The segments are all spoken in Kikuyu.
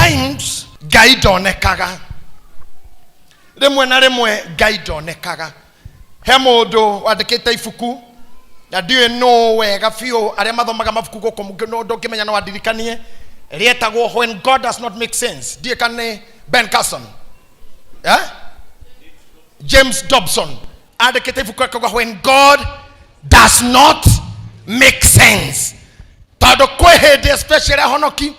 Sometimes Ngai ndonekaga, rĩmwe na rĩmwe Ngai ndonekaga. He mũndũ wandĩkĩte ibuku na ndiũĩ nũ wega biũ, arĩa mathomaga mabuku gũkũ ndũngĩmenya no andirikanie, rĩetagwo When God Does Not Make Sense. Ndiũĩ kana nĩ Ben Carson, eh? James Dobson andĩkĩte ibuku akauga When God Does Not Make Sense, tondũ kwĩ hĩndĩ especially ahonoki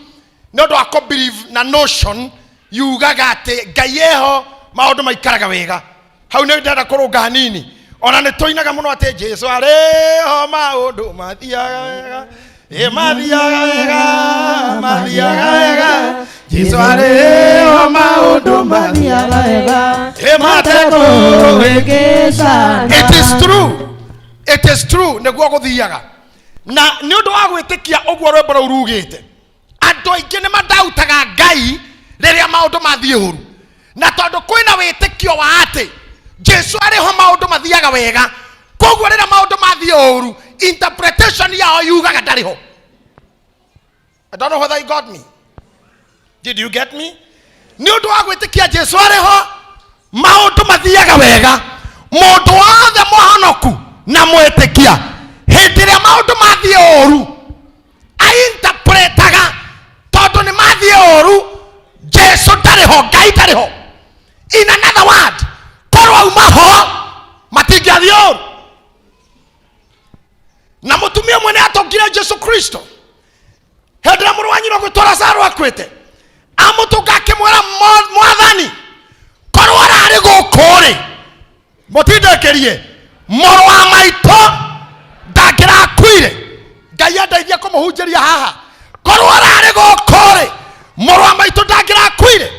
nĩ ũndũ wa kũ believe na notion yugaga atĩ Ngai eho maũndũ maikaraga wega. Hau nĩ ndĩrenda kũrũnga hanini. Ona nĩ tũinaga mũno atĩ Jesu arĩho maũndũ mathiaga wega, ĩ mathiaga wega, mathiaga wega, Jesu arĩho maũndũ mathiaga wega, ĩ matekũhĩngĩcana. It is true, it is true, nĩguo gũthiaga. Na nĩ ũndũ wa gwĩtĩkia ũguo rwĩmbo rũu rugĩte, andũ aingĩ nĩ mandautaga Ngai rĩrĩa maũndũ mathiĩ ũru, na tondũ kwĩna wĩtĩkio wa atĩ Jesu arĩ ho maũndũ mathiaga wega, koguo rĩrĩa maũndũ mathiĩ ũru interpretation yao yugaga ndarĩ ho. I don't know whether you got me. Did you get me? Nĩ ũndũ wa gwĩtĩkia Jesu arĩ ho maũndũ mathiaga wega, mũndũ wothe mũhonoku na mwĩtĩkia hĩndĩ ĩrĩa maũndũ mathiĩ ũru ainterpretaga tondũ nĩ mathiĩ ũru Jesu ndarĩ ho, Ngai ndarĩ ho. In another word, korwo auma ho matingĩathiĩ ũru. Na mũtumia ũmwe nĩ atũngire Jesu Kristo hĩndĩ ĩrĩa mũrũ wa nyina ũgwĩtwo Lazaro akuĩte, amũtũnga akĩmwĩra, Mwathani, korwo ararĩ gũkũ rĩ, mũtindĩkĩrie mũrũ wa maitũ ndangĩrakuire. Ngai andeithie kũmũhunjĩria haha. Korwo ararĩ gũkũ rĩ, mũrũ wa maitũ ndangĩrakuire,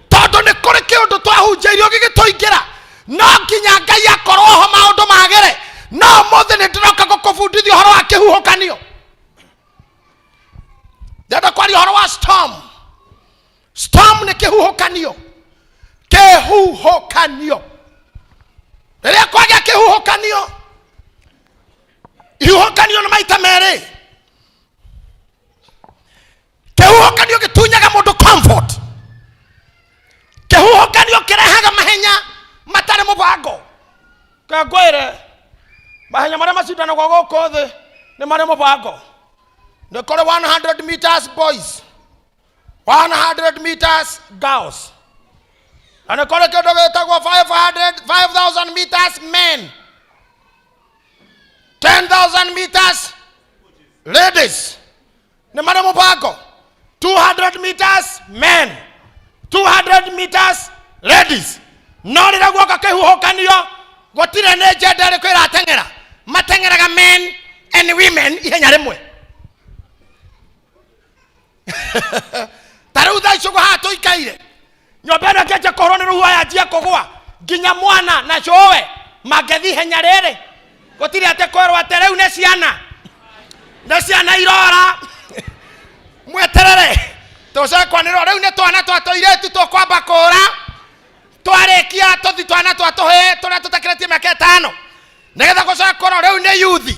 tondũ nĩ kũrĩ kĩũndũ twahunjĩirio gĩgĩtũingĩra, no nginya Ngai akorwo ho maũndũ magĩre. No ũmũthĩ nĩ ndĩroka gũkũbundithia ũhoro wa kĩhuhũkanio. Ndĩrenda kwaria ũhoro wa storm. Storm nĩ kĩhuhũkanio. Kĩhuhũkanio, rĩrĩa kwagĩa kĩhuhũkanio, ihuhũkanio nĩ maita merĩ. Kĩhuhũkanio gĩtunyaga mũndũ comfort. Kĩhuhũkanio kĩrehaga mahenya matarĩ mũbango. Kangwĩre, mahenya marĩa macindanagwo gũkũ thĩ nĩ marĩ mũbango. Nĩ kũrĩ 100 meters boys, 100 meters girls, na nĩ kũrĩ kĩndũ gĩtagwo 500 5000 meters men, 10,000 meters ladies. Nĩ marĩ mũbango. 200 meters men, 200 meters ladies. No rĩrĩa guoka kĩhuhũkanio gũtirĩ nĩ njenda ĩrĩkũ ĩrateng'era, mateng'eraga men and women ihenya rĩmwe. Ta rĩu thaa ici ũguo haha tũikaire, nyũmba ĩno ĩngĩanjia kũhũrwo nĩ rũhuho yanjie kũgũa, nginya mwana na cũwe mangĩthiĩ ihenya rĩrĩ. Gũtirĩ atĩ kwĩrwo atĩ rĩu nĩ ciana, nĩ ciana irora, mweterere tũcoke kwanĩrĩrwo rĩu nĩ twana twa tũirĩtu tũkwamba kũra, twarĩkia tũthi twana twa tũhĩĩ tũrĩa tũtakĩrĩtie mĩaka 5, nĩgetha gũcoke kwĩrwo rĩu nĩ yuthi,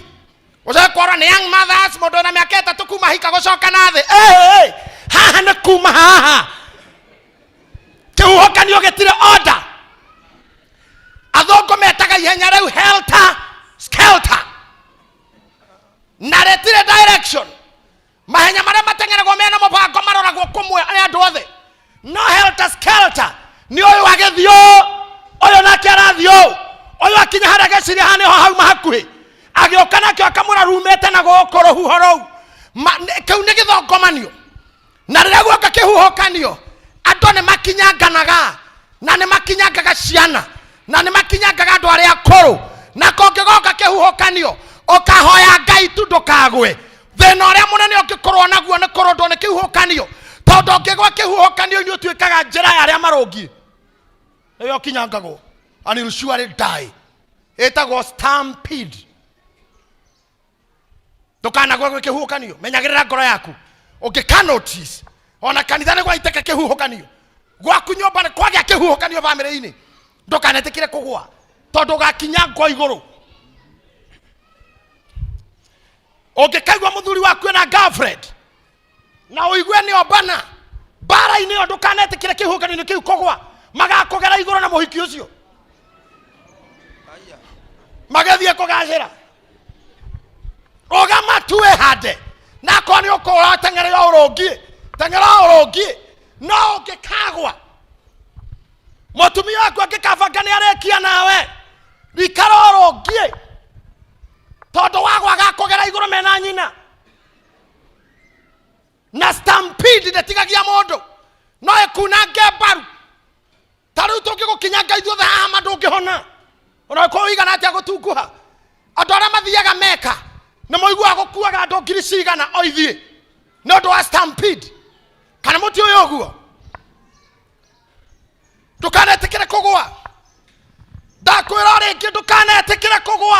gũcoke kwĩrwo nĩ young mothers, mũndũ wĩna mĩaka 3 kuma hika gũcoka na thĩ. Ĩ, haha nĩ kuma haha kĩhuhũkanio gĩtirĩ order. Athũngũ metaga ihenya rĩu helter skelter, na rĩtirĩ direction. Mahenya marĩa mateng'eragwo mena mũbango maroragwo kũmwe nĩ andũ othe, no helter skelter nĩ ũyũ agĩthiĩ ũũ, ũyũ nake arathiĩ ũũ, ũyũ akinya harĩa ageciria haha nĩho hauma hakuhĩ, agĩũka nakĩo akamwĩra rumĩte na gũkũ rũhuho rũu. Kĩu nĩ gĩthongomanio. Na rĩrĩa guoka kĩhuhũkanio andũ nĩ makinyanganaga, na nĩ makinyangaga ciana, na nĩ makinyangaga andũ arĩa akũrũ. Na kũngĩgoka kĩhuhũkanio ũkahoya Ngai tu ndũkagwe. Thĩna ũrĩa mũnene ũngĩkorwo naguo nĩ kũrũndwo nĩ kĩhuhũkanio, tondũ ũngĩgwa kĩhuhũkanio-inĩ ũtuĩkaga njĩra ya arĩa marũngiĩ, nĩyo ũkinyangagwo, and you'll surely die. Ĩtagwo stampede. Ndũkanagwe gwĩ kĩhuhũkanio, menyagĩrĩra ngoro yaku. Ũngĩka notice ona kanitha nĩ gwaitĩka kĩhuhũkanio, gwaku nyũmba nĩ kwagĩa kĩhuhũkanio bamĩrĩ-inĩ, ndũkanetĩkĩre kũgwa, tondũ ũgakinya ngo igũrũ. Ũngĩkaigua mũthuri waku ena girlfriend na ũigue nĩ ombana, Mbara-inĩ ĩyo ndũkanetĩkĩre kĩhuhũkanio-inĩ kĩu kũgwa, magakũgera igũrũ na mũhiki ũcio magĩthiĩ kũgacĩra. Rũgama tu wĩhande, na akorwo nĩ ũkũra teng'erera ũrũngiĩ, teng'era ũrũngiĩ, no ũngĩkagwa mũtumia waku angĩkabanga nĩ arĩkia nawe, ikara ũrũngiĩ, tondũ wagwa agakũgera igũrũ mena nyina. Na stampede ndĩtigagia mũndũ, no ĩkunange mbaru. Ta rĩu tũngĩgũkinyanga ithuothe haha ma ndũngĩhona, ona ũkorwo ũigana atĩa gũtunguha. Andũ arĩa mathiaga Meka nĩ moiguaga gũkuaga andũ ngiri cigana o ithiĩ nĩ ũndũ wa stampede. Kana mũtiũĩ ũguo? Ndũkanetĩkĩre kũgwa. Ndakwĩra o rĩngĩ, ndũkanetĩkĩre kũgwa.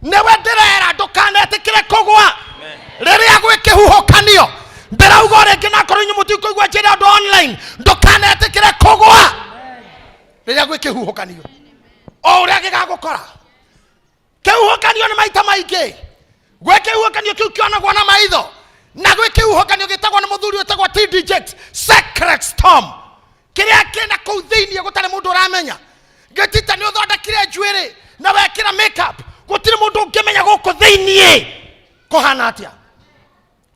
Nĩwe ndĩrera, ndũkanetĩkĩre kũgwa rĩrĩa gwĩ kĩhuhũkanio. Ndĩrauga o rĩngĩ, nakorwo inyuĩ mũtikũigua njĩra andũ online, ndũkanetĩkĩre kũgwa rĩrĩa gwĩ kĩhuhũkanio, o ũrĩa gĩgagũkora. Kĩhuhũkanio nĩ maita maingĩ. Gwĩ kĩhuhũkanio kĩu kĩonagwo na maitho, na gwĩ kĩhuhũkanio gĩtagwo nĩ mũthuri wĩtagwo TD Jakes sacred storm, kĩrĩa kĩna kũu thĩinĩ gũtarĩ mũndũ ũramenya. Gĩtita nĩ ũthondekire njuĩrĩ na wekĩra makeup, gũtirĩ mũndũ ũngĩmenya gũkũ thĩinĩ kũhana atĩa.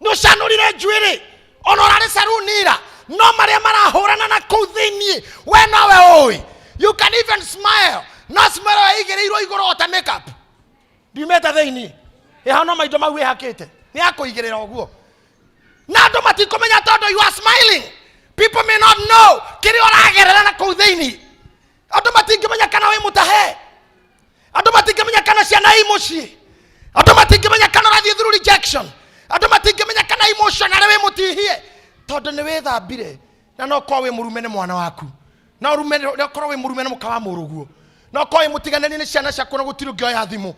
Nĩ ũcanũrire njuĩrĩ ona ũrarĩ saruni ira, no marĩa marahũrana na kũu thĩinĩ we nowe ũĩ. You can even smile, no smile ĩyo ĩigĩrĩirwo igũrũ o ta makeup, ndiumĩte thĩinĩ, ĩhana maindo mau wĩhakĩte nĩ ya kũigĩrĩra ũguo, na andũ matikũmenya tondũ you are smiling. People may not know kĩrĩa ũragerera na kũu thĩinĩ. Andũ matingĩmenya kana wĩ mũtahe, andũ matingĩmenya kana ciana i mũciĩ, andũ matingĩmenya kana ũrathiĩ through rejection, andũ matingĩmenya kana emotionally wĩ mũtihie, tondũ nĩ wĩthambire. Na no korwo wĩ mũrume nĩ mwana waku, no rume no korwo wĩ mũrume nĩ mũka wa mũrũguo, no korwo wĩ mũtiganĩrie nĩ ciana ciaku, na gũtirĩ ũngĩoya thimũ,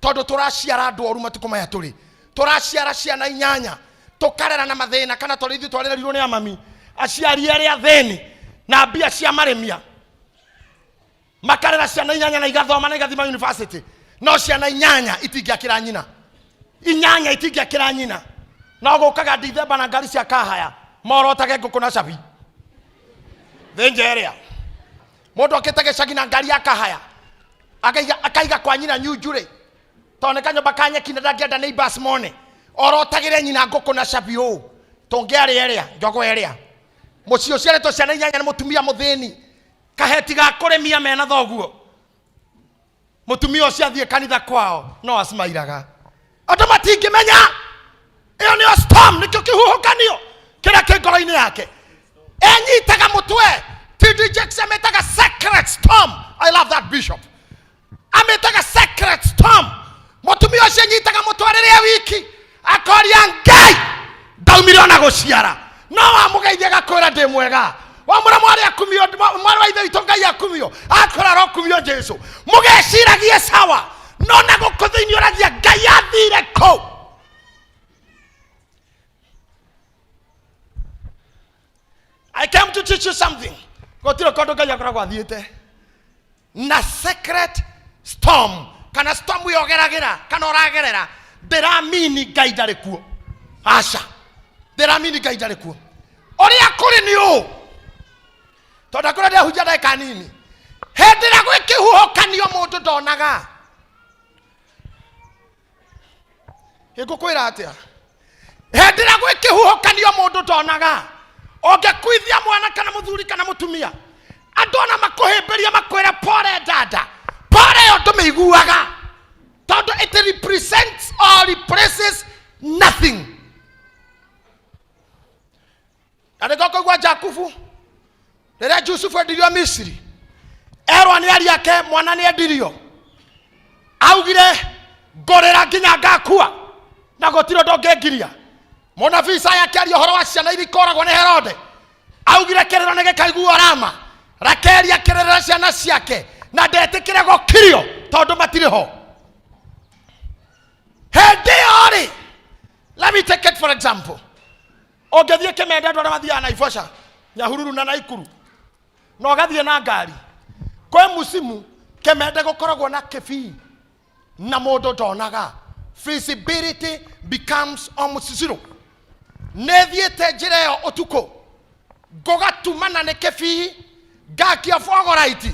tondũ tũraciara andũ oru matukũ maya tũrĩ. Tũraciara ciana inyanya tũkarera na mathĩna, kana tondũ ithuĩ twarererirwo nĩ amami aciari arĩa athĩni na mbia cia marĩmia, makarera ciana inyanya na igathoma na igathima university, no ciana inyanya itingĩakĩra nyina, inyanya itingĩakĩra nyina, no gũkaga Dithemba na ngari cia kahaya morotage ngũkũ na cabi thĩnja ĩrĩa mũndũ okĩte gĩcagi na ngari ya kahaya akaiga, akaiga kwa nyina nyunjurĩ, tondũ nĩ kanyũmba ka nyeki na ndangĩenda neighbors mone, orotagĩre nyina ngũkũ na cabi. Ũũ tũngĩarĩa ĩrĩa njogo ĩrĩa mũciĩ ũciarĩtwo ciana inyanya nĩ mũtumia mũthĩni, kaheti ga kũrĩmia mena thoguo, mũtumia ũcio athiĩ kanitha kwao no acimairaga, andũ matingĩmenya ĩyo nĩyo storm, nĩkĩo kĩhuhũkanio kĩrĩa kĩ ngoro-inĩ yake enyitaga mũtwe. TD Jakes amĩtaga sacred storm. I love that bishop. Amĩtaga sacred storm. Mũtumia ũcio anyitaga mũtwe rĩrĩa wiki, akoria Ngai ndaumire ona gũciara, no wamũgeithia agakwĩra ndĩ mwega, wamũra mwarĩ akumio, mwarĩ wa ithe witũ Ngai akumio, akwĩra arokumio Jesu. Mũgeciragie sawa, no na gũkũ thĩinĩ ũragia Ngai athire kũ. I came to teach you something. Gũtirĩ kũndũ Ngai akoragwo athiĩte na secret storm, kana storm ĩyo ũgeragĩra kana ũragerera, ndĩramini Ngai ndarĩ kuo. Aca, ndĩramini Ngai ndarĩ kuo. Ũrĩa kũrĩ nĩ ũũ, tondũ akũrĩa ndĩrahunjia ndagĩka nini, hĩndĩ ĩrĩa gwĩ kĩhuhũkanio mũndũ ndonaga. Ngũkwĩra atĩa, hĩndĩ ĩrĩa gwĩ kĩhuhũkanio mũndũ ndonaga. Ũngĩkuithia mwana kana mũthuri kana mũtumia, andũ ona makũhĩmbĩria makwĩre pore dada, pore ĩyo ndũmĩiguaga, tondũ it represents or replaces nothing. Na nĩkĩo kũigua Jakubu rĩrĩa Jusufu endirio Misiri, erwo nĩ ariũ ake mwana nĩ endirio, augire ngũrĩra nginya ngakua na gũtirĩ ũndũ ũngĩngiria. Mũnabii Isaya akĩaria ũhoro wa ciana iria ikoragwo nĩ Herode, augire kĩrĩro nĩ gĩkaiguo Rama, Rakeli akĩrĩrĩra ciana ciake na ndetĩkĩre gũkirio tondũ matirĩ ho. Hĩndĩ ĩyo rĩ, let me take it for example, ũngĩthiĩ Kĩmende, andũ arĩa mathiaga Naivasha, Nyahururu na Naikuru, na ũgathiĩ na ngari, kwĩ musimu Kĩmende gũkoragwo na kĩbii na mũndũ ndonaga. Visibility becomes almost zero. Nĩ thiĩte njĩra ĩyo ũtukũ. Ngũgatumana nĩ kĩbii, ngakia fogoraiti,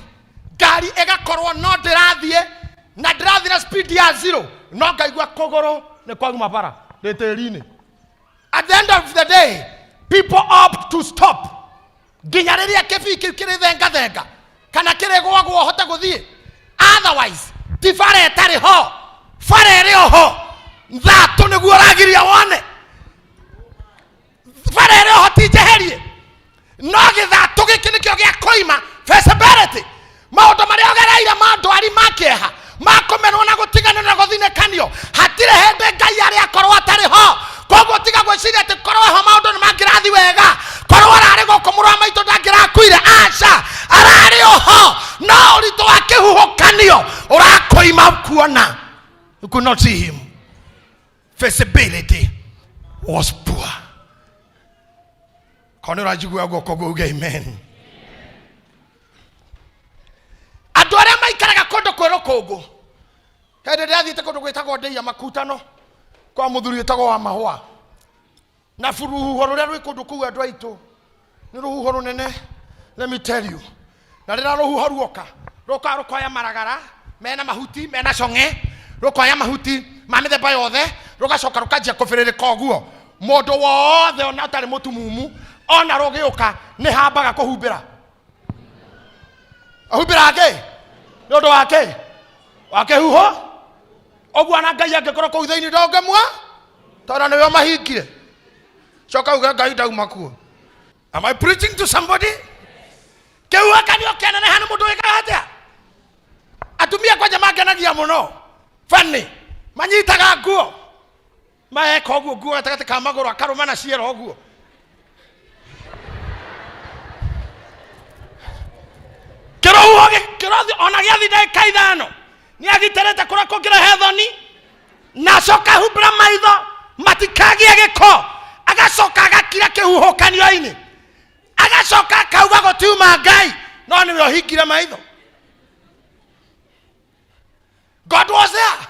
ngari ĩgakorwo no ndĩrathiĩ na ndĩrathiĩ na speed ya zero, no ngaigua kũgũrũ nĩ kwauma bara ndĩ tĩri-inĩ. At the end of the day, people opt to stop nginya rĩrĩa kĩbii kĩu kĩrĩthengathenga kana kĩrĩgwagwo hote gũthiĩ. Otherwise ti bara ĩtarĩ ho, bara ĩrĩ o ho, thatũ nĩguo ũragiria wone bara ĩrĩ oho ti njeherie, no gĩthatũ gĩkĩ nĩkĩo gĩa kũima feasibility. Maũndũ marĩa ũgereire ma ndwari, ma kĩeha, ma kũmenwo na gũtiganĩrio na gũthinĩkanio, hatirĩ hĩndĩ Ngai arĩ akorwo atarĩ ho. Koguo tiga gwĩciria atĩ korwo ho maũndũ nĩ mangĩrathi wega, korwo ararĩ gũkũ mũrũ wa maitũ ndangĩrakuire. Aca, ararĩ oho, no ũritũ wa kĩhuhũkanio ũrakũima kuona. You could not see him. Visibility was poor. Korwo nĩ ũranjigua guoko ũguo uge amen. Andũ arĩa maikaraga kũndũ kwĩ rũkũngũ, hĩndĩ ndĩrathiĩte kũndũ gwĩtagwo Ndĩia Makutano kwa mũthuri wĩtagwo wa Mahũa, na rũhuho rũrĩa rwĩ kũndũ kũu, andũ aitũ, nĩ rũhuho rũnene, let me tell you. Na rĩrĩa rũhuho ruoka, rũkaga rũkoya maragara mena mahuti, mena cong'e, rũkoya mahuti ma mĩthemba yothe, rũgacoka rũkanjia kũbĩrĩrĩka ũguo. Mũndũ wothe ona ũtarĩ mũtumumu ona rũgĩũka nĩ hambaga kũhumbĩra, ahumbĩra kĩ? Nĩ ũndũ wa kĩ? Wa kĩhuho ũguo. Ona Ngai angĩkorwo kũu thĩinĩ ndongĩmua, tondũ nĩwe ũmahingire. Coka uge, "Ngai, ndauma kuo." Am I preaching to somebody? Kĩhuhũkanio kĩaneneha nĩ mũndũ wĩkaga atĩa? Atumia kwanja mangenagia mũno bani, manyitaga nguo, maeka ũguo, nguo gatagatĩ ka magũrũ, akarũma na ciero ũguo. Kĩrũhuho kĩrothi ona gĩathi ndagĩka 5 nĩ agitĩrĩte kũrĩa kũngĩrehe thoni, na acoka ahumbĩra maitho matikagĩe gĩko, agacoka agakira kĩhuhũkanio-inĩ, agacoka akauga gũtiuma Ngai, no nĩwe ũhingire maitho. God was there.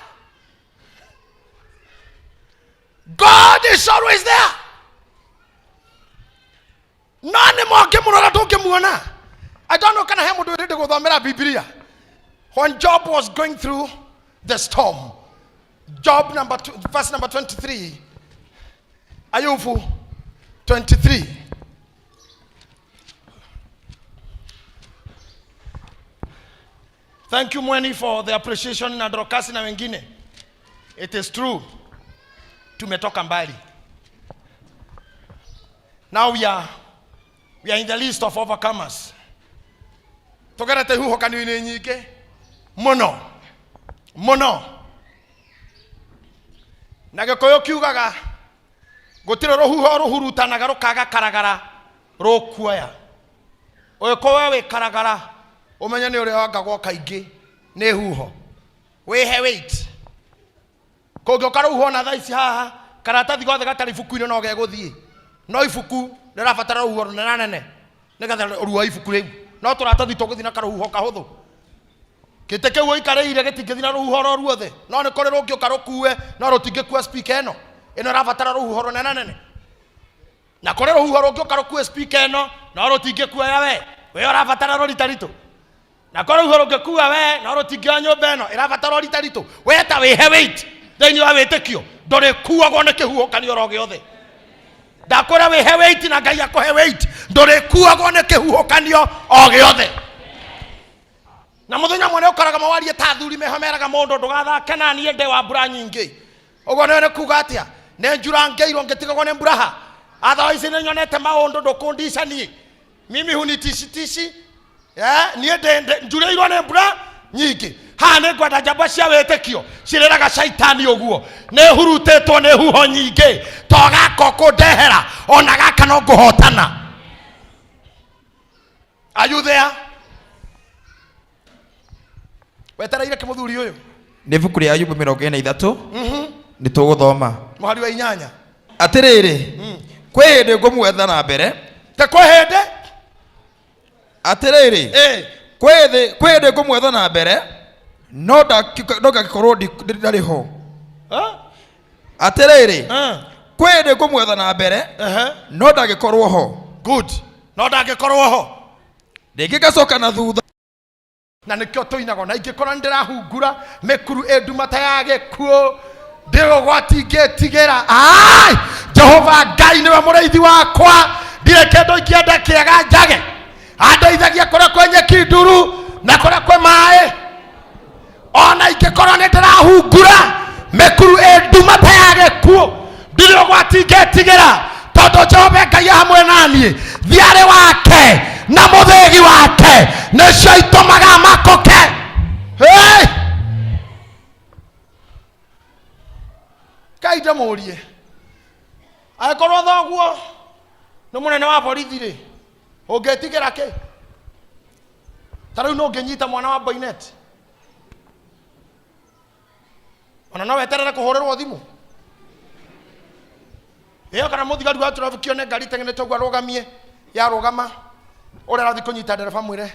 God is always there, no nĩ mongĩmũrora ndũngĩmuona. I don't know kana he mũndũ wĩrĩndĩ gũthomera Bibilia. When Job was going through the storm, Job number two, verse number 23, Ayubu 23. Thank you, Mweni, for the appreciation, na Dorokasi na wengine. It is true, tumetoka mbali. Now we are in the list of overcomers. Tugerete ihuhũkanio-inĩ nyingĩ mũno mũno, na Gĩkũyũ kiugaga gũtirĩ rũhuho rũhurutanaga rũkaga karagara rũkuoya. Ũgĩkorwo we wĩ karagara, ũmenye nĩ ũrĩa wangagwo kaingĩ nĩ huho. Wĩhe weight. Kũngĩũka rũhuho na thaa ici haha, karatathi gothe gatarĩ ibuku-inĩ no gegũthiĩ, no ibuku rĩrabatara rũhuho rũnena nene nĩgetha ruoe ibuku rĩu, no tũratathi tũgũthiĩ na karũhuho kahũthũ. Gĩtĩ kĩu ũikarĩire gĩtingĩthiĩ na rũhuho oro ruothe, no nĩ kũrĩ rũngĩũka rũkue, no rũtingĩkua speaker ĩno. Ĩno ĩrabatara rũhuho rũnena nene. Na kũrĩ rũhuho rũngĩũka rũkue speaker ĩno, no rũtingĩkuoya we, we ũrabatara rũritaritũ. Na kũrĩ rũhuho rũngĩkua we, no rũtingĩoya nyũmba ĩno, ĩrabatara ũritaritũ. We ta wĩhe weight thĩinĩ wa wĩtĩkio, ndũrĩkuagwo nĩ kĩhuhũkanio oro gĩothe. Ndakwĩra wĩhe weight na Ngai akũhe weight, ndũrĩkuagwo nĩ kĩhuhũkanio o gĩothe. Na mũthenya ũmwe nĩ ũkoraga mawarie ta athuri meho meraga mũndũ, "Ndũgathake na niĩ, ndĩ wa mbura nyingĩ." Ũguo nĩwe nĩ kuga atĩa? Nĩ njurangĩirwo ngĩtigagwo nĩ mburaha. Otherwise nĩ nyonete maũndũ, ndũkũndica niĩ, mimi hunitishitishi. Niĩ njurĩirwo nĩ mbura nyingĩ. Haha nĩ ngwenda njamba cia wĩtĩkio cirĩraga caitani ũguo, "Nĩ hurutĩtwo nĩ huho nyingĩ, to gaka ũkũndehera, ona gaka no ngũhotana." Are you there? Wetereire kĩmũthuri ũyũ. Nĩ ibuku rĩa Ayubu 43, nĩ tũgũthoma mũhari wa 8. Atĩrĩrĩ, kwĩ hĩndĩ ngũmwetha na mbere. Te kwĩ hĩndĩ. Atĩrĩrĩ, kwĩ hĩndĩ ngũmwetha na mbere, no ngagĩkorwo ndarĩ ho. Atĩrĩrĩ, kwĩ hĩndĩ ngũmwetha na mbere, no ndagĩkorwo ho. Good. No ndangĩkorwo ho. Rĩngĩ ngacoka na thutha. Na nĩkĩo tũinagwo na ingĩkorwo nĩndĩrahungura mĩkuru ĩ nduma ta ya gĩkuũ, ndĩ ũgwati ingĩtigĩra. Ai, Jehova Ngai nĩwe mũrĩithi wakwa, ndirĩ kĩndũ ingĩenda kĩega njage. Andeithagia kũrĩa kwĩ nyeki nduru na kũrĩa kwĩ maĩ. Ona ingĩkorwo nĩ ndĩrahungura mĩkuru ĩ nduma ta ya gĩkuũ, ndirĩ ũgwati ingĩtigĩra, tondũ Jehova Ngai hamwe naniĩ. Thiarĩ wake na mũthĩgi wake nĩcio itũmaga makũke. Hey! Ngai ndĩmũrie, angĩkorwo thoguo nĩ mũnene wa borithi rĩ, ũngĩtigĩra kĩ? Ta rĩu no ũngĩnyita mwana wa Boinet, ona no weterere kũhũrĩrwo thimũ ĩyo, kana mũthigari wa traffic one ngari itengenete ũguo arũgamie, yarũgama ũrĩa arathiĩ kũnyita ndereba mwĩre,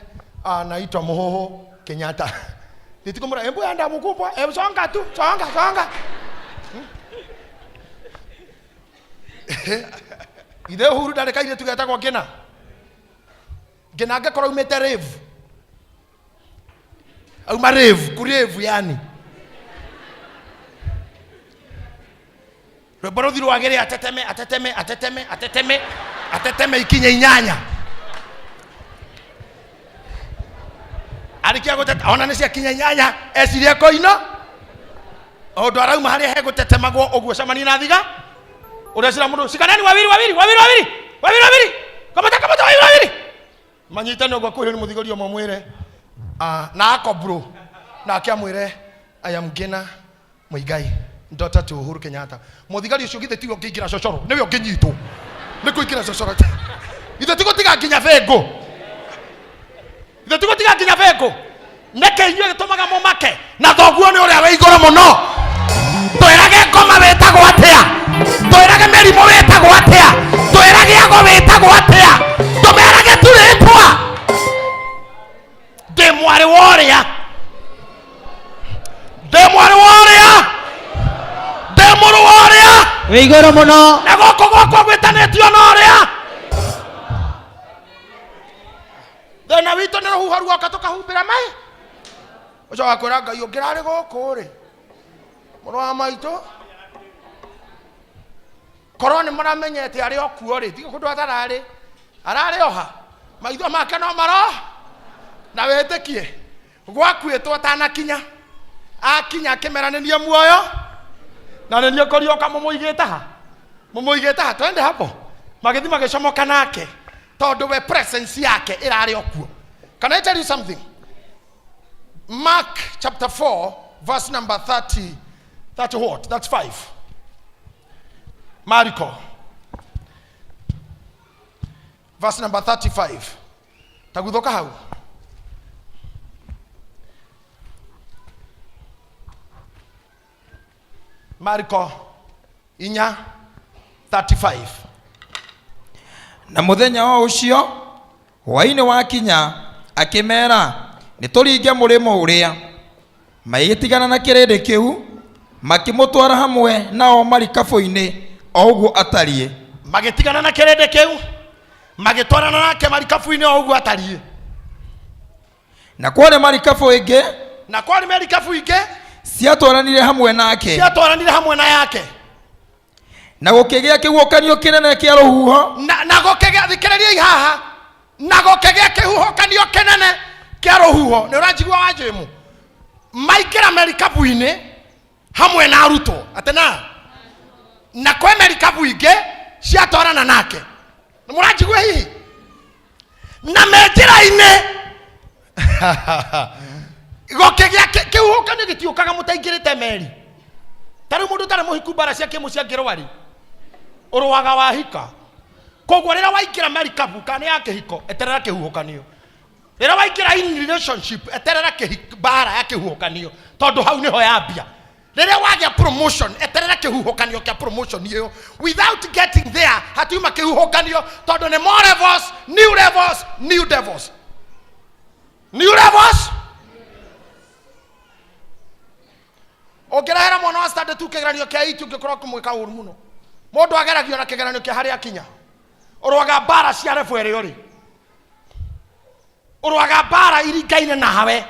"Naitwa Mũhũhũ Kenyatta." Nitikumura embu enda mkubwa, songa tu, songa songa. Ithe Uhuru ndarĩ kairĩtu getagwo Ngĩna. Ngĩna angĩkorwo aumĩte rave, auma rave, kurevu yani rwĩmbo rũthi rwagĩrĩ, ateteme ateteme ateteme ateteme ateteme ikinya inyanya, arĩkia gũteta ona nĩ ciakinya inyanya, ecirie koino ũndũ arauma harĩa hegũtetemagwo ũguo, cemanie na thiga ũrĩa cira mũndũ, "Shikaneni wawili wawili wawili wawili wawili wawili, kamata kamata, wawili wawili," manyitane ũguo kwĩrwo nĩ mũthigori ũmwe mwĩre, "Ah, na ako bro," nake amwĩre, "I am Ngina Muigai, daughter to Uhuru Kenyatta." Mũthigari ũcio githĩ tiwe ũngĩingĩra cocoro? Nĩwe ũngĩnyitwo nĩ kũingĩra cocoro. Ithe tigũtiga nginya bengũ, ithe tigũtiga nginya bengũ. Nĩkĩ inyuĩ gĩtũmaga mũmake na thoguo nĩ ũrĩa wĩ igũrũ mũno? Twĩrage ngoma wĩtagwo atĩa, twĩrage mĩrimũ wĩtagwo atĩa, twĩrage ago wĩtagwo atĩa, tũmerage tu rĩtwa. Ndĩ mwarĩ wa ũrĩa, ndĩ mwarĩ wa ũrĩa, ndĩ mũrũ wa ũrĩa wĩ igũrũ mũno. Na gũkũ gwakwa gwĩtanĩtio na ũrĩa. Thĩna witũ nĩ rũhuho ruoka tũkahumbĩra mai, ũcio wakwĩra Ngai ũngĩrarĩ gũkũ rĩ, mũrũ wa maitũ, korwo nĩ maramenyete arĩ o kuo rĩ, tiga kũndũ atararĩ, ararĩ oha maitho make no maro na wĩtĩkie gwakuĩtwo atanakinya, akinya akĩmera nĩ niĩ muoyo na nĩ niĩ kũriũka. Mũmũigĩte ha? Mũmũigĩte ha? Twende hapo. Magĩthiĩ magĩcomoka nake tondũ we presence yake ĩrarĩ o kuo. Can I tell you something? Mark chapter 4 verse number 30, 30 what? That's 5. Mariko verse number 35. Taguthoka hau. Mariko 4 35. Na mũthenya o ũcio hwaĩ-inĩ wakinya, akĩmeera, "Nĩ tũringe mũrĩmo ũrĩa." Magĩtigana na kĩrĩndĩ kĩu, makĩmũtwara hamwe nao marikabu-inĩ o ũguo atariĩ. Magĩtigana na kĩrĩndĩ kĩu, magĩtwarana nake marikabu-inĩ o ũguo atariĩ. Na kwarĩ marikabu ĩngĩ Na kwarĩ merikabu ingĩ ciatwaranire hamwe nake. Ciatwaranire hamwe na yake. Na gũkĩgĩa kĩhuhũkanio kĩnene kĩa rũhuho. Na gũkĩgĩa, thikĩrĩriai haha, na gũkĩgĩa kĩhuhũkanio kĩnene kĩa rũhuho. Nĩ ũranjigua wa njĩmu? Maingĩra merikabu-inĩ hamwe na arutwo atĩ na kwĩ merikabu ingĩ ciatwarana nake. Nĩ mũranjigua hihi? Na me njĩra-inĩ gũkĩgĩa kĩhuhũkanio. Gĩtiũkaga mũtaingĩrĩte meri. Ta rĩu mũndũ ũtarĩ mũhiku, mbara cia kĩmũciĩ angĩrũa rĩ, ũrũaga wahika. Koguo rĩrĩa waingĩra merikabu kana nĩ ya kĩhiko, eterera kĩhuhũkanio. Rĩrĩa waingĩra in relationship, eterera mbara ya kĩhuhũkanio, tondũ hau nĩho yambia. Rĩrĩa wagĩa promotion, eterera kĩhuhũkanio kĩa promotion ĩyo. Without getting there, hatiuma kĩhuhũkanio, tondũ nĩ more levels, new levels, new devils, new levels. Ũngĩrehera mwana wa standard 2 kĩgeranio kĩa 8, ũngĩkorwo ũkĩmwĩka ũru mũno. Mũndũ ageragio na kĩgeranio kĩa harĩa akinya. Ũrũaga mbara cia level ĩrĩa ũrĩ. Ũrũaga mbara iringaine nawe.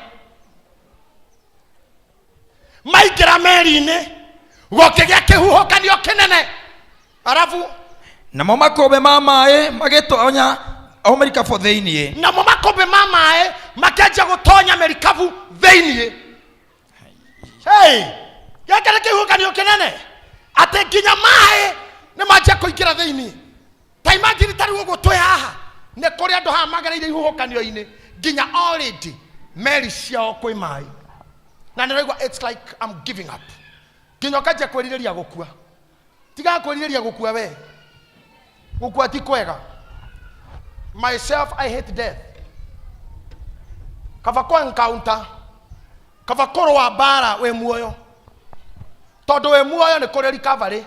Maingĩra meri-inĩ, gũkĩgĩa kĩhuhũkanio kĩnene. Arabu Namo makũmbĩ ma maĩ magĩtonya o marikabu thĩinĩ. Namo makũmbĩ ma maĩ makĩanjia gũtonya merikabu thĩinĩ. Hey, gĩkĩ nĩ kĩhuhũkanio kĩnene atĩ nginya maĩ nĩ manjia kũingĩra thĩinĩ. Ta imagine, ta rĩu ũguo twĩ haha, nĩ kũrĩ andũ haha magereire ihuhũkanio-inĩ nginya already meri ciao kwĩ maĩ, na nĩ ũraigua it's like I'm giving up, nginya ũkanjia kwĩrirĩria gũkua. Tigaga kwĩrirĩria gũkua, we. Gũkua ti kwega. Myself, I hate death. Kaba kũ encounter, kaba kũrũa mbara wĩ muoyo, tondũ wĩ muoyo nĩ kũrĩ recovery.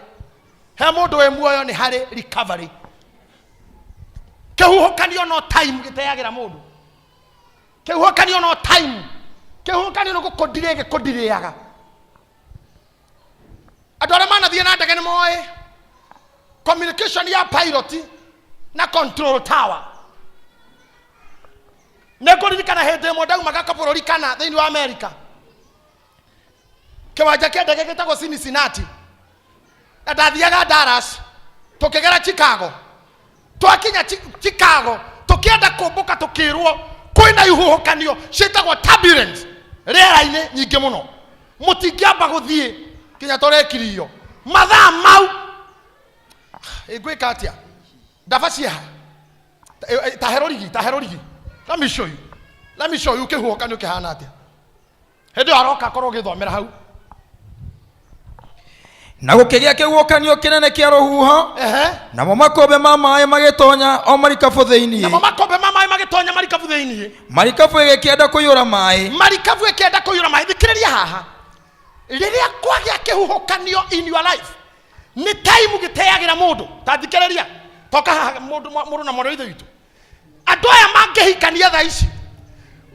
He mũndũ wĩ muoyo nĩ harĩ recovery. Kĩhuhũkanio no time gĩteagĩra mũndũ. Kĩhuhũkanio no time. Kĩhuhũkanio nĩ gũkũndirĩ gĩkũndirĩaga. Andũ arĩa manathiĩ na ndege nĩ moĩ communication ya pilot na control tower. Nĩ ngũririkana hĩndĩ ĩmwe ndaumaga kabũrũri kana thĩinĩ wa Amerika, kĩwanja kĩa ndege gĩtagwo Cincinnati, na ndathiaga Dallas, tũkĩgera Chicago. Twakinya Chicago, tũkĩenda kũmbũka, tũkĩrwo kwĩna ihuhũkanio ciĩtagwo turbulence rĩera-inĩ nyingĩ mũno, mũtingĩamba gũthiĩ nginya tũrĩkirio. Mathaa mau ĩngwĩka atĩa? Ndaba cieha tahe rũrigi, tahe rũrigi. Let me show you, let me show you kĩhuhũkanio kĩhana atĩa. Hĩndĩ ĩyo aroka akorwo ũgĩthomera hau. Na gũkĩgĩa kĩhuhũkanio kĩnene kĩa rũhuho, namo makũmbĩ ma maĩ magĩtonya o marikabu thĩinĩ. Namo makũmbĩ ma maĩ magĩtonya marikabu thĩinĩ. Marikabu ĩgĩkĩenda kũiyũra maĩ. Marikabu ĩkĩenda kũiyũra maĩ. Thikĩrĩria haha, rĩrĩa kwagĩa kĩhuhũkanio in your life, nĩ time gĩteagĩra mũndũ. Ta thikĩrĩria, toka haha, mũndũ mũndũ na mwarĩ wa ithe witũ. Andũ aya mangĩhikania thaa ici,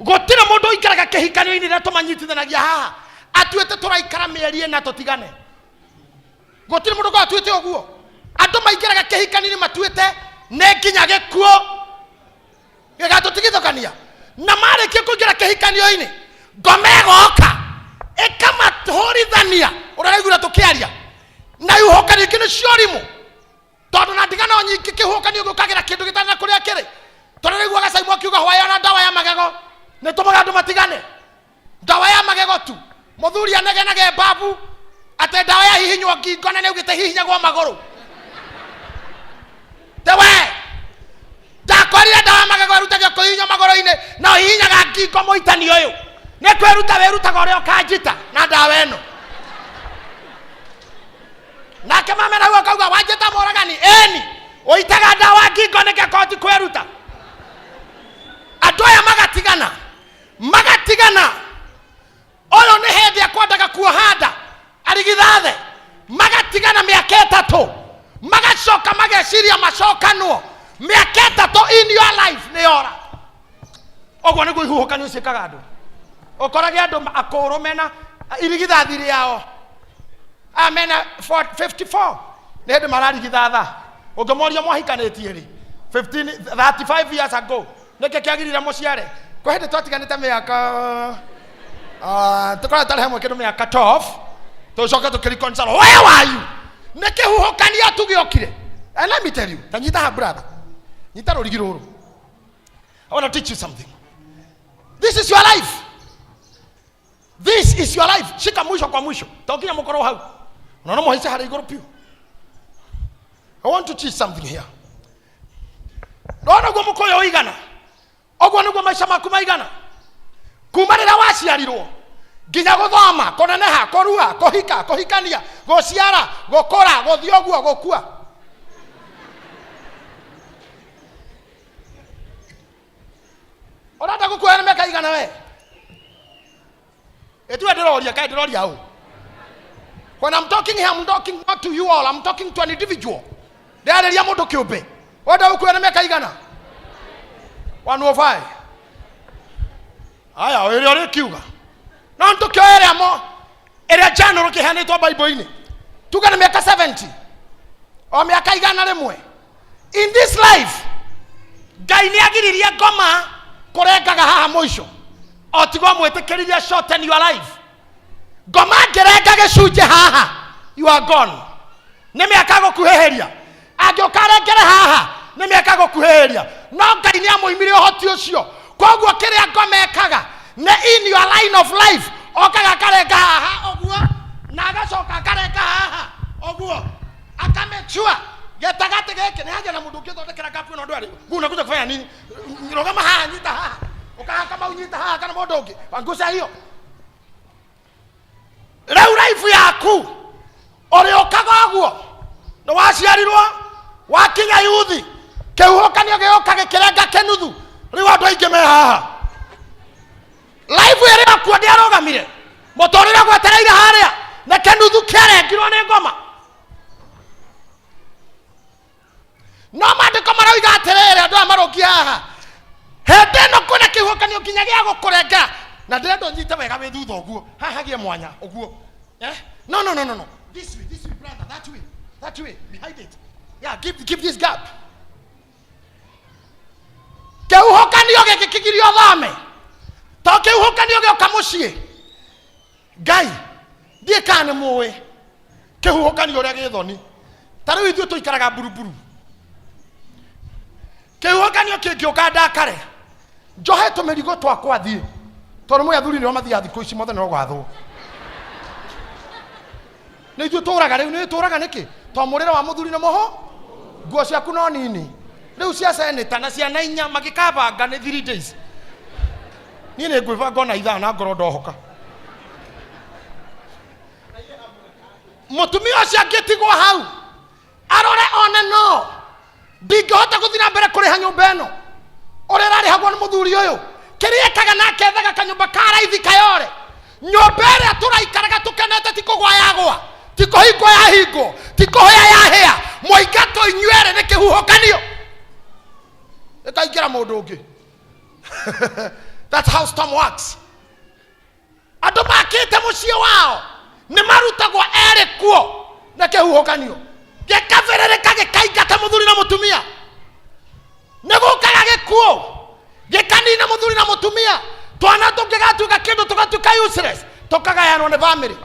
gũtirĩ mũndũ ũikaraga kĩhikanio-inĩ rĩrĩa tũmanyitithanagia haha atuĩte tũraikara mĩeri 4 tũtigane. Gũtirĩ mũndũ ũkoragwo atuĩte ũguo. Andũ maingĩraga kĩhikanio-inĩ matuĩte nĩ nginya gĩkuũ gĩgatũtigithũkania, na marĩkia kũingĩra kĩhikanio-inĩ, ngoma ĩgoka ĩkamatũrithania. Ũrĩa ũraiguire tũkĩaria na ihuhũkanio ingĩ nĩ cia ũrimũ, tondũ na ndigano nyingĩ kĩhuhũkanio gĩũkagĩra kĩndũ gĩtarĩ na kũrĩa kĩrĩ. Tondũ nĩguaga Caimũ akiuga hwaĩ ona ndawa ya magego nĩ tũmaga andũ matigane. Ndawa ya magego tu, mũthuri anegenage mbabu atĩ ndawa ya hihinywo ngingo, na nĩaugĩte hihinyagwo magũrũ. Te we ndakorire ndawa ya magego ĩrutagio kũhihinywo magũrũ-inĩ, na ũhihinyaga ngingo. Mũitani ũyũ nĩ kwĩruta wĩrutaga ũrĩa ũkanjita na ndawa ĩno. Nake mame nau akauga wanjĩta mũragani, ĩni ũitaga ndawa ngingo nĩkĩ koti kwĩruta. Andũ aya magatigana, magatigana. Ũyũ nĩ hĩndĩ akwendaga kuoha nda arigithathe. Magatigana mĩaka 3, magacoka mageciria macokanwo. Mĩaka 3 in your life nĩ yora. Ũguo nĩguo ihuhũkanio ciĩkaga andũ. Ũkorage andũ akũrũ mena irigithathi rĩao, aya mena 54, nĩ hĩndĩ mararigithatha. Ũngĩmoria mwahikanĩtie rĩ? 15, 35 years ago. Nĩkĩ kĩagirire mũciare? Kwĩ hĩndĩ twatiganĩte mĩaka, tũkoragwo tarĩ hamwe kĩndũ mĩaka 12, tũcoke tũkĩreconcile. Where were you? Nĩ kĩhuhũkanio tu gĩokire. And let me tell you, ta nyita ha, brother, nyita rũrigi rũrũ. I want to teach you something. This is your life. This is your life. Shika mwisho kwa mwisho, to nginya mũkorwo hau. Unaona mũhaice harĩa igũrũ piũ. I want to teach something here. Ndona ũguo mũkũyũ ũigana, ũguo nĩguo maica maku maigana, kuma rĩrĩa waciarirwo nginya gũthoma, kũneneha, kũrua, kũhika, kũhikania, gũciara, gũkũra, gũthiĩ ũguo, gũkua. Ũrenda gũkua nĩ mĩaka igana we? Ĩtiwe ndĩroria, kaĩ ndĩroria ũ? When I'm talking here, I'm talking not to you all, I'm talking to an individual. Ndĩrarĩria mũndũ kĩũmbe. Wenda gũkua nĩ mĩaka igana? 105. Aya, ĩrĩa ũrĩkiuga no nĩtũkĩoya ĩrĩa mo ĩrĩa general kĩheanĩtwo Bible-inĩ, tuge nĩ mĩaka 70 o mĩaka 100. In this life, Ngai nĩ agiririe ngoma. Kũrengaga haha mũico o tigo mwĩtĩkĩririe shorten your life. Ngoma ngĩrenga gĩcunjĩ haha, you are gone. Nĩ mĩaka gũkuhĩhĩria, angĩũka arengere haha nĩ mĩaka gũkuhĩhĩria. No Ngai nĩ amũimire ũhoti ũcio. Koguo kĩrĩa ngoma ĩkaga nĩ in your line of life, okaga akarenga haha ũguo na agacoka akarenga haha ũguo, aka make sure gĩtagatĩ gĩkĩ nĩ hagĩa na mũndũ ũngĩthondekera gapu ĩno. Ndwarĩ unakuja kufanya nini? Rũgama haha, nyita haha, ũkaha kama unyita haha kana mũndũ ũngĩ angusha hiyo. Rĩu life yaku ũrĩũkaga ũguo nĩ waciarirwo, wakinya yuthi, kĩhuhũkanio gĩũka gĩkĩrenga kĩnuthu. Rĩu andũ aingĩ me haha, life ĩrĩ okuo ndĩarũgamire, mũtũrĩre gwetereire harĩa na kĩnuthu kĩarengirwo nĩ ngoma. No maandĩko maroiga atĩrĩrĩ, andũ aya marũngiĩ haha hĩndĩ ĩno kwĩna kĩhuhũkanio nginya gĩa gũkũrenga, na ndĩrenda ũnyite wega wĩ thutha ũguo, haha hagĩe mwanya ũguo, eh? No, no, no, no, no, this way, this way, brother, that way, that way, behind it. Yeah, give this gap. Kĩhuhũkanio gĩkĩ kĩgirio thame to kĩhuhũkanio gĩoka mũciĩ. Ngai ndiĩ kana nĩ mũĩ kĩhuhũkanio ũrĩa gĩthoni. Ta rĩu ithuĩ tũikaraga mburuburu, kĩhuhũkanio kĩngĩũka ndakare njohe tũmĩrigo twakwa thiĩ, tondũ mwĩ athuri nĩo mathiaga thikũ ici mothe no gwathwo nĩ ithuĩ tũraga. Rĩu nĩ tũraga nĩkĩ? To mũrĩre wa mũthuri nĩ mũho, nguo ciaku no nini rĩu cia seneta na ciana inya magĩkabanga nĩ 3 days. Niĩ nĩ ngwĩbanga ona ithaa na ngoro ndohoka. Mũtumia ũcio angĩtigwo hau arore one no ndingĩhota gũthiĩ na mbere kũrĩha nyũmba ĩno ũrĩa ĩrarĩhagwo nĩ mũthuri ũyũ, kĩrĩa ekaga nake ethaga kanyũmba ka raithi kayore. Nyũmba ĩrĩa tũraikaraga tũkenete ti kũgwa yagwa, ti kũhingwo yahingwo, ti kũhĩa yahĩa. Mũingatwo inyuerĩ nĩ kĩhuhũkanio, ĩkaingĩra mũndũ ũngĩ. That's how storm works. Andũ makĩte mũciĩ wao nĩ marutagwo erĩ kuo na kĩhuhũkanio gĩkabĩrĩrĩka gĩkaingata mũthuri na mũtumia. Nĩ gũkaga gĩkuũ gĩkanina mũthuri na mũtumia, twana tũngĩgatuĩka kĩndũ tũgatuĩka useless, tũkagayanwo nĩ family.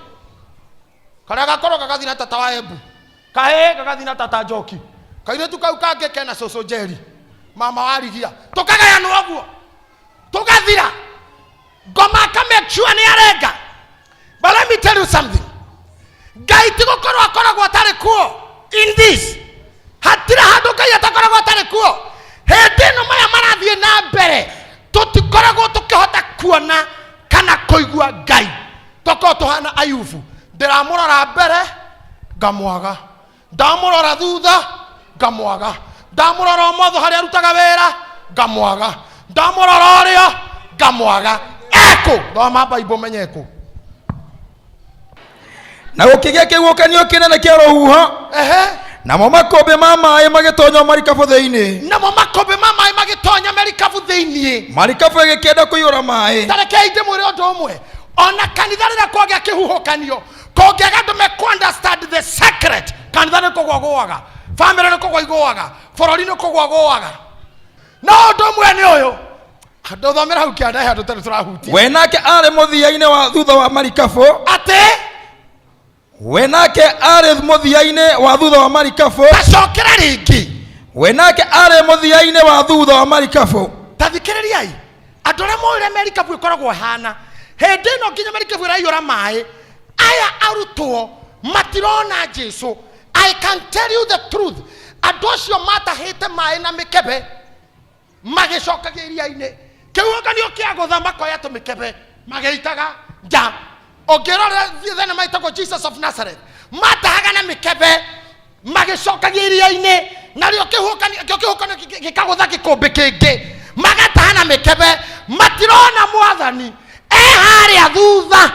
Karĩa gakorwo gagathiĩ na tata wa Embu, kahĩĩ gagathiĩ na tata Njoki, kairĩtu kau kangĩ kena cũcũ Njeri, mama wa Rigia, tũkagayanwo ũguo tũgathira. Ngoma aka make sure nĩ arenga. But let me tell you something, Ngai ti gũkorwo akoragwo atarĩ kuo in this. Hatirĩ handũ Ngai atakoragwo atarĩ kuo. Hĩndĩ ĩno maya marathiĩ na mbere tũtikoragwo tũkĩhota kuona kana kũigua Ngai. Tokorwo tũhana Ayubu, ndĩramũrora mbere ngamwaga, ndamũrora thutha ngamwaga, ndamũrora ũmotho harĩa arutaga wĩra ngamwaga, ndamũrora ũrĩo ngamwaga. Ekũ? Thoma Bible menye ekũ. Na gũkĩgĩa kĩhuhũkanio kĩnene kĩa rũhuho, ehe, namo makũmbĩ ma maĩ magĩtonya marikabu thĩinĩ. Namo makũmbĩ ma maĩ magĩtonya merikabu thĩiniĩ. Marikabu ĩgĩkĩenda kũiyũra maĩ. Tarekei ndĩmwĩre ũndũ ũmwe, ona kanitha rĩrĩa kwagĩa kĩhuhũkanio, kũngĩaga andũ mekũ understand the secret, kanitha nĩ kũgwa gũaga, family nĩ kũgwa igũaga, bũrũri nĩ kũgwa gũaga. No ũndũ ũmwe nĩ ũyũ, ndũthomera hau kĩanda he andũ tarĩ tũrahutia. We nake arĩ mũthia-inĩ wa thutha wa marikabu. Atĩ? We nake arĩ mũthia-inĩ wa thutha wa marikabu. Tacokera rĩngĩ. We nake arĩ mũthia-inĩ wa thutha wa marikabu. Ta thikĩrĩriai andũ arĩa moĩ ũrĩa merikabu ĩkoragwo ĩhana. Hĩndĩ ĩno nginya merikabu ĩraiyũra maĩ, aya arutwo matirona Jesu. I can tell you the truth, andũ acio matahĩte maĩ na mĩkebe magĩcokagia iria-inĩ. Kĩhuhũkanio kĩagũtha, makoya tũmĩkebe magĩitaga nja. Ũngĩrora thenema ĩtagwo Jesus of Nazareth, matahaga na mĩkebe magĩcokagia iria-inĩ, narĩo kĩhuhũkanio gĩkagũtha gĩkũmbĩ kĩngĩ, magataha na mĩkebe. Matirona mwathani e harĩa thutha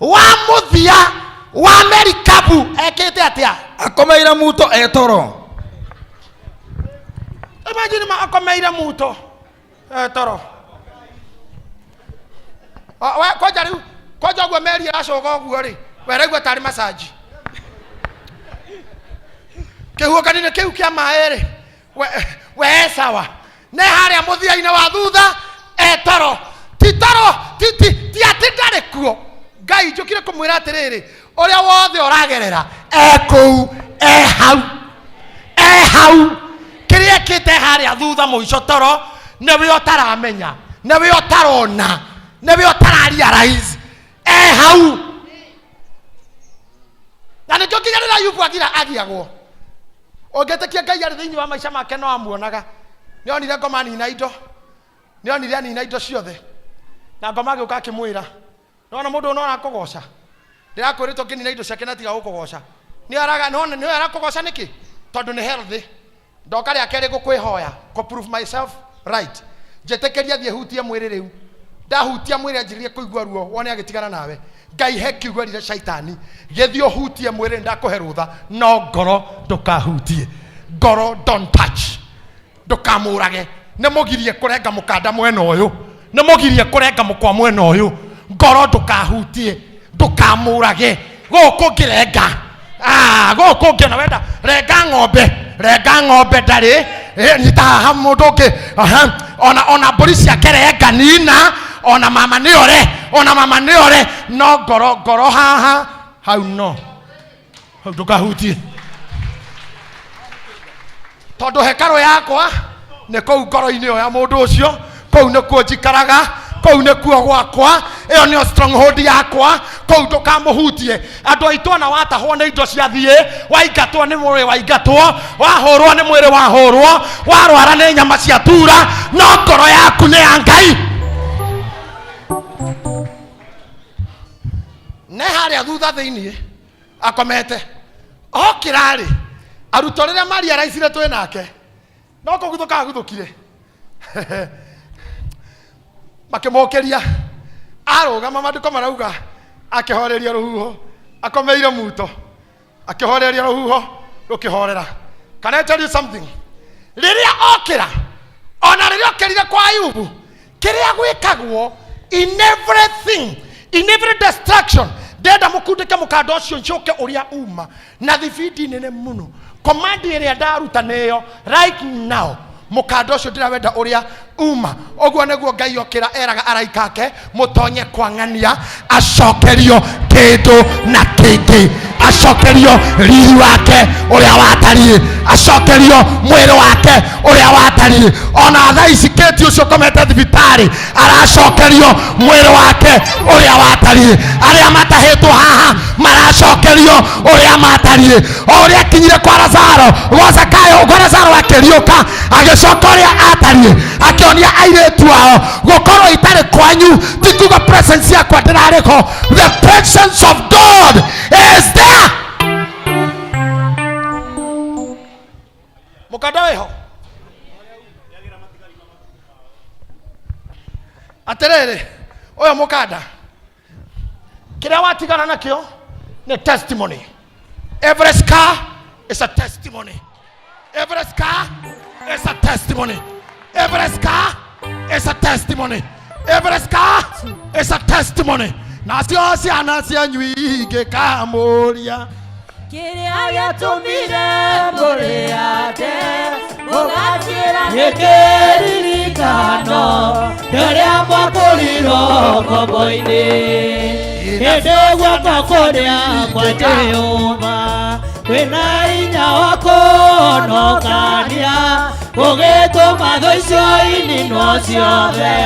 wa mũthia wa merikabu ekĩte atĩa. Akomeire muto etoro. Imagine ma akomeire muto toro. We kwanja rĩu kwanja ũguo meri ĩracoga ũguo rĩ, weraigua tarĩ macaji kĩhuhũkanio kĩu kĩa maĩ rĩ, we sawa nĩ harĩa mũthia-inĩ wa thutha. Atĩrĩrĩ, ũrĩa wothe ũragerera e kũu, e hau, e hau. Kĩrĩa ekĩte harĩa thutha mũico toro nĩwe ũtaramenya, nĩwe ũtarona, nĩwe ũtararealize e hau. Na nĩkĩo nginya rĩrĩa Ayubu agira agiagwo, ũngĩtĩkia Ngai arĩ thĩinĩ wa maica make no amuonaga. Nĩonire ngoma nina indo, nĩonire anina indo ciothe, na ngoma agĩũka akĩmwĩra, nona mũndũ ũyũ no arakũgoca, ndĩrakwĩrĩte ũngĩnina indo ciake na tiga gũkũgoca. Nĩwe arakũgoca nĩkĩ? Tondũ nĩ healthy. Ndoka rĩa kerĩ gũkwĩhoya kũ prove myself right, njĩtĩkĩria thiĩ hutie mwĩrĩ. Rĩu ndahutia mwĩrĩ anjĩrĩrie kũigua ruo, wone agĩtigana nawe. Ngai he kiugo erire Shaitani, gĩthiĩ ũhutie mwĩrĩ, ndakũhe rũtha, no ngoro ndũkahutie. Ngoro don't touch, ndũkamũrage. Nĩ mũgirie kũrenga mũkanda mwena ũyũ, nĩ mũgirie kũrenga mũkwa mwena ũyũ. Ngoro ndũkahutie, ndũkamũrage. Gũkũ ngĩrenga, gũkũ ngĩona wenda renga ng'ombe, renga ng'ombe ndarĩ. Nyita haha mũndũ ũngĩ. Aha. Ona mbũri ciake renga nina, ona mama nĩ ore, ona mama nĩ ore, no ngoro, ngoro haha hau, no hau ndũkahutie, tondũ hekarũ yakwa nĩ kũu ngoro-inĩ ĩyo ya mũndũ ũcio. Kũu nĩkuo njikaraga, kũu nĩkuo gwakwa, ĩyo nĩyo stronghold yakwa. Kũu ndũkamũhutie. Andũ aitũ, ona watahwo nĩ indo ciathiĩ, waingatwo nĩ mwĩrĩ, waingatwo, wahũrwo nĩ mwĩrĩ, wahũrwo, warwara nĩ nyama cia tura, no ngoro yaku nĩ ya Ngai. Ne harĩa thutha thĩiniĩ akomete okĩra-rĩ, arutwo rĩrĩa maria raicire twĩ nake no kũguthũka aguthũkire, makĩmũkĩria arũgama. Maandĩko marauga akĩhoreria rũhuho, akomeire muto, akĩhoreria rũhuho rũkĩhorera. Can I tell you something? Rĩrĩa okĩra, ona rĩrĩa okĩrire kwa Ayubu, kĩrĩa gwĩkagwo in everything, in every destruction, ndenda mũkundĩke mũkanda ũcio ncoke ũrĩa uma na thibindi nene mũno. Command ĩrĩa ndaruta nĩyo right now, mũkanda ũcio ndĩrawenda ũrĩa uma. Ũguo nĩguo Ngai okĩra eraga araika ake, mũtonye kwang'ania acokerio kĩndũ na kĩngĩ, acokerio riri wake ũrĩa watariĩ, acokerio mwĩrĩ wake ũrĩa watariĩ. Ona thaa ici kĩti ũcio ũkomete thibitarĩ aracokerio mwĩrĩ wake ũrĩa watariĩ. Arĩa matahĩtwo haha maracokerio ũrĩa matariĩ. O ũrĩa akinyire kwa Lazaro, gwa Zakayo, kwa Lazaro, akĩriũka agĩcoka ũrĩa atariĩ, akĩonia airĩtu ao. Gũkorwo itarĩ kwanyu ti kuga presence yakwa ndĩrarĩ ho. The presence of God is there. Mũkanda wĩho. Atĩrĩrĩ, ũyũ mũkanda kĩrĩa watigana nakĩo nĩ testimony. Every scar is a testimony. Every scar is a testimony. Every scar is a testimony. Every scar is a testimony. Nacio ciana cianyu ingĩkamũria kĩrĩa gĩatũmire mũrĩate, mũgakĩra nĩ kĩririkano kĩrĩa mwakũrirwo ngombo-inĩ, hĩndĩ guoko kũrĩa kwa Jehova kwĩna hinya wa kũhonokania, gũgĩtũma thũ icio ininwo ciothe,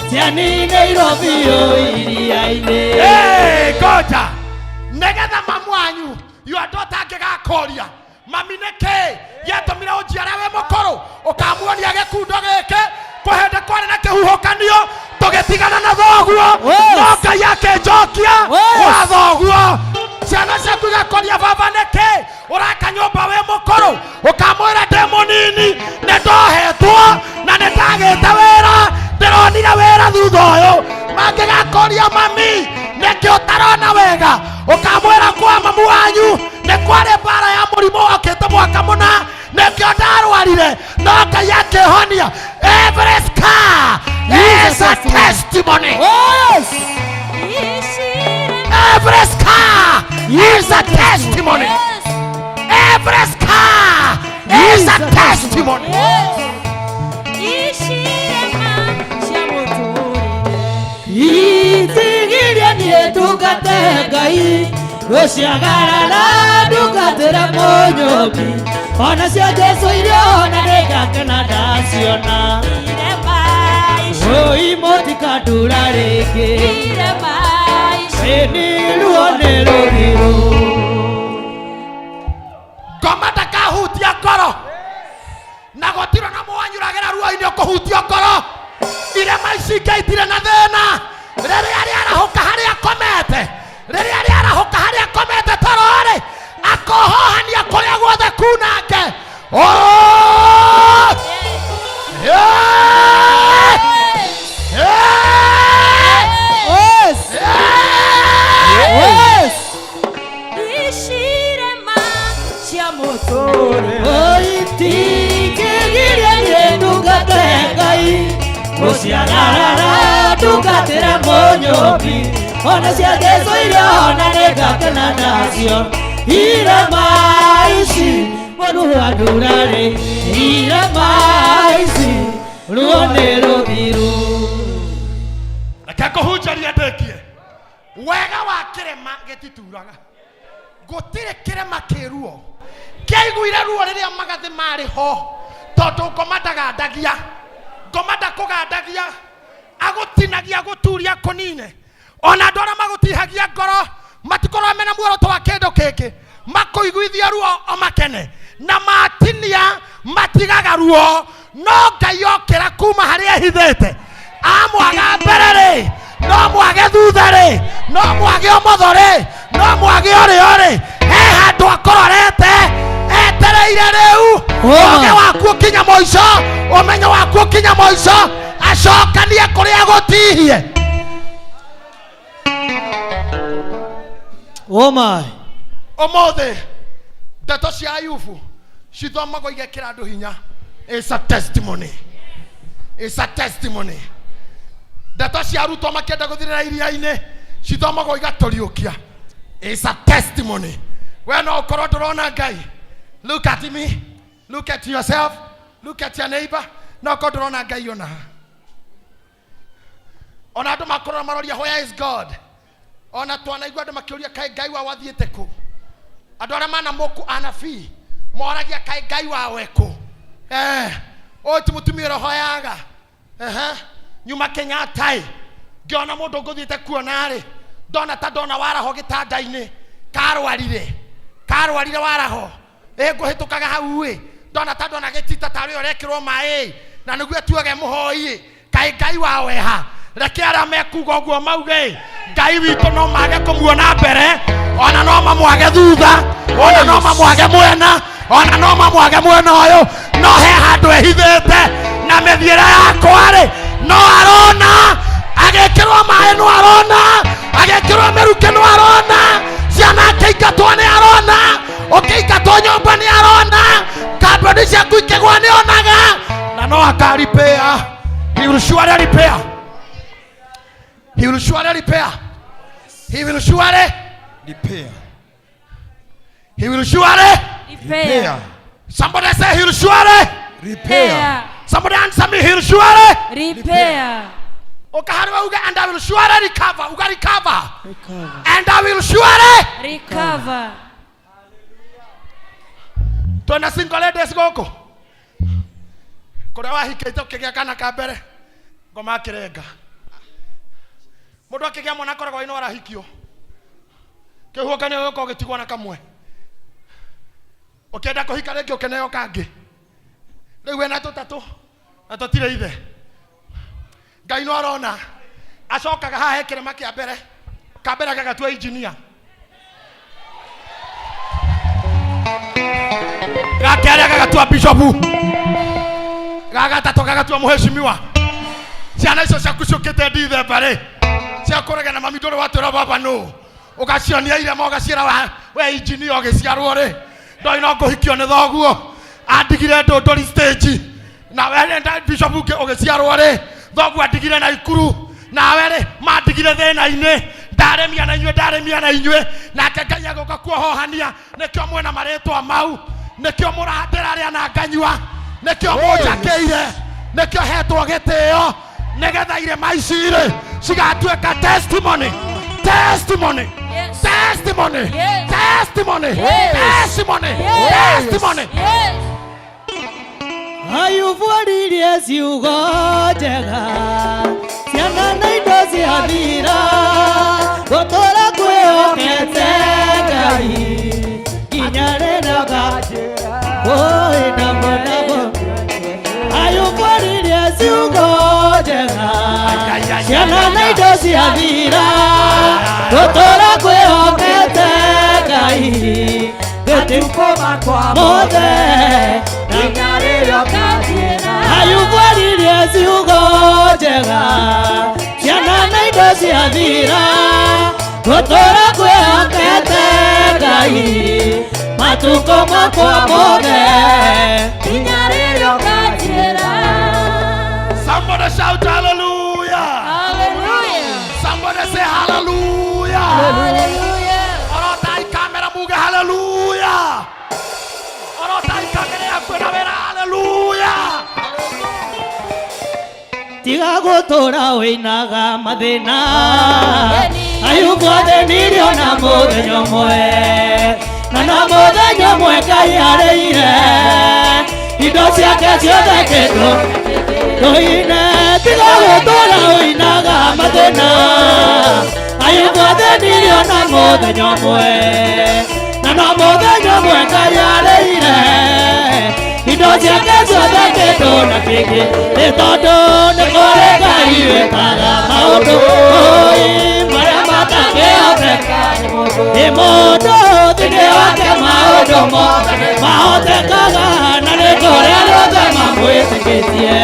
cianinĩirwo biũ iria-inĩ. Hey, ngoja nĩgetha mamu wanyu, your daughter, angĩgakoria, "Mami, nĩkĩ gĩatũmire ũnjiare wĩ mũkũrũ?" Ũkamuonia gĩkundo gĩkĩ. Kũhĩndĩ kwarĩ na kĩhuhũkanio tũgĩtigana na thoguo, no Ngai akĩnjokia gwa thoguo. Ciana ciaku igakoria, "Baba, nĩkĩ ũraka nyũmba wĩ mũkũrũ?" Ũkamwĩra, "Ndĩ mũnini nĩ ndohetwo na nĩ ndagĩte wĩra, ndĩronire wĩra thutha ũyũ." Mangĩgakoria, "Mami, nĩkĩ ũtarona wega?" Ũkamwĩra, "Kwa mamu wanyu nĩ kwarĩ mbara ya mũrimũ wokĩte mwaka mũna, nĩkĩo ndarwarire, no Ngai akĩhonia." Every scar is a testimony. Yes. Every scar is a testimony. Every scar is a testimony. Itigirie niĩ. Ndungate Ngai gũciagarara ndungatĩre Mũnyũmbi ona cio Jesũ iria ona nĩngakena ndaciona. Oi mũtikandura rĩngĩ, ĩni ruo nĩ rũthiru. Ngoma ndakahutia ngoro na gũtirĩ na mũwanyuragĩra ruo-inĩ ũkũhutio ngoro. Irema ici ingĩ itirĩ na thĩna. Rĩrĩa rĩarahũka harĩa akomete, rĩrĩa rĩarahũka harĩa akomete toro-rĩ, akohohania kũrĩa guothe kunange. Oh! Yeah! Yeah! Yes! Yeah! Yes! Itingĩgiria niĩ ndungate Ngai gũciararara ndungatĩre Mũnyũmbi ona cia Jesũ iria ona nĩngakena nacio. Irema ici mũruandurarĩ, irema ici ruo nĩ rũthiru. Reke ngũhunjĩrie ndĩkie. Wega wa kĩrema gĩtituraga. Gũtirĩ kĩrema kĩ ruo kĩaiguire ruo rĩrĩa magathĩ marĩ ho, tondũ ngoma ndagandagia, ngoma ndakũgandagia, agũtinagia, agũturia kũnine. Ona andũ arĩa magũtihagia ngoro matikorwo mena muoroto wa kĩndũ kĩngĩ, makũiguithia ruo o makene, na matinia matigaga ruo. No Ngai okĩra kuma harĩa ehithĩte, amwaga mbere rĩ, no mwage thutha rĩ, no mwage ũmotho rĩ, no mwage ũrĩo rĩ, he handũ akũrorete etereire rĩu ũgĩ waku ũkinya mũico, ũmenyo waku ũkinya mũico, acokanie kũrĩa gũtihie. Oh my. Ũmũthĩ ndeto cia Ayubu cithomagwo igekĩra andũ hinya. It's a testimony. It's a testimony. Ndeto cia arutwo makĩenda gũthirĩra iria-inĩ cithomagwo igatũriũkia. It's a testimony. We no ũkorwo ndũrona Ngai. Look at me. Look at yourself. Look at your neighbor. No ũkorwo ndũrona Ngai ona. Ona andũ makorwo maroria where is God? Ona twanaigua andũ makĩũria kaĩ Ngai wao athiĩte kũ? Andũ arĩa manamũku anabii moragia kaĩ Ngai wao ekũ? Ũyũ ti mũtumia ũrĩa ũhoyaga. Nyuma Kenyatta ĩ, ngĩona mũndũ ngũthiĩte kuona rĩ, ndona ta ndona waraho gĩtanda-inĩ, karwarire, karwarire waraho. Ngũhĩtũkaga hau ĩ, ndona ta ndona gĩtita tarĩ ũrekĩrwo maĩ, na nĩguo ĩtuage mũhoi ĩ, kaĩ Ngai wao eha? Reke arĩa mekuga ũguo mauge Ngai witũ no mage kũmuona mbere, ona no mamwage thutha, ona no mamwage mwena, ona no mamwage mwena ũyũ, no he handũ ehithĩte na mĩthiĩre yakwa rĩ, no arona agĩkĩrwo maĩ, no arona agĩkĩrwo mĩrukĩ, no arona ciana akĩingatwo, nĩ arona ũkĩingatwo nyũmba, nĩ arona kambuni ciaku ikĩgwa, nĩ onaga, na no akaripea. He will surely repair. He will surely repair. He will surely repair. He will surely repair. Somebody say he will surely repair. Somebody answer me, he will surely repair. Ukahariwa uga, and I will surely recover. Uga recover. And I will surely recover. Twena single ladies gũkũ kũrĩa wahikĩte ũkĩgĩa kana ka mbere ngoma akĩrenga. Mũndũ akĩgĩa mwana akoragwo ĩno arahikio kĩhuhũkanio gĩũka ũgĩtigwo na kamwe, ũkĩenda kũhika rĩngĩ ũkĩneo kangĩ, rĩu wĩna tũtatũ na tũtirĩ ithe. Ngai no arona acokaga haha he kĩrema kĩa mbere, ka mbere gagatua engineer, ga kerĩ gagatua bishop, ga gatatũ gagatua mũheshimiwa. Ciana icio ciaku ciũkĩte ndithemba rĩ, ciakũrega na mami ndũrĩ watwĩra baba nũ, ũgacionia irema, ũgaciĩra we engineer ũgĩciarwo rĩ ndoĩ no ngũhikio nĩ thoguo andigire ndũndũri stage, na we rĩ bishop ũgĩciarwo rĩ thoguo andigire na ikuru, nawe rĩ mandigire thĩna-inĩ, ndarĩmia na inyuĩ, ndarĩmia na inyuĩ, nake Ngai agũka kuohohania. Nĩkĩo mwĩna marĩtwa mau, nĩkĩo mũrandĩrarĩa na nganyua, nĩkĩo mũnjakĩire, nĩkĩo hetwo gĩtĩo, nĩgetha irĩma ici rĩ cigatuĩka testimony. Testimony. Yes. Testimony. Yes. Testimony. Yes. Testimony. Yes. Testimony. Yes. Ayubu aririe ciugo njega, ciana na indo ciathira, gũtũra kwĩhokete Ngai nginya rĩrĩa ũkanjĩra. Oi, namo namo. Ayubu aririe ciugo njega, ciana na indo ciathira, gũtũra kwĩhokete Ngai matukũ makwa mothe Nginya rĩrĩa ũkanjĩra. Ayubu aririe ciugo njega, ciana na indo ciathira, gũtũra kwĩhokete Ngai matukũ makwa mothe. Nginya rĩrĩa ũkanjĩra. Somebody shout hallelujah. Hallelujah. Somebody say hallelujah. Hallelujah. Orotai kamera muge hallelujah. Orotai kamera yaku na wera hallelujah. Tiga gũtũra wĩinaga mathĩna. Ayubu athĩnirio na mũthenya ũmwe, na na mũthenya ũmwe Ngai arĩire indo ciake ciothe kĩndũ tũine. Tiga gũtũra wĩinaga mathĩna. Ayubu athĩnirio na mũthenya ũmwe, na na mũthenya ũmwe Ngai arĩire indo ciake ciothe kĩndũ na kĩngĩ, nĩ tondũ nĩ kũrĩ Ngai wĩkaga maũndũ oi marĩa matangĩhoteka nĩ mũndũ. Thĩinĩ wake maũndũ mothe mahotekaga, na nĩ kũrĩ arĩa othe mamwĩtĩkĩtie.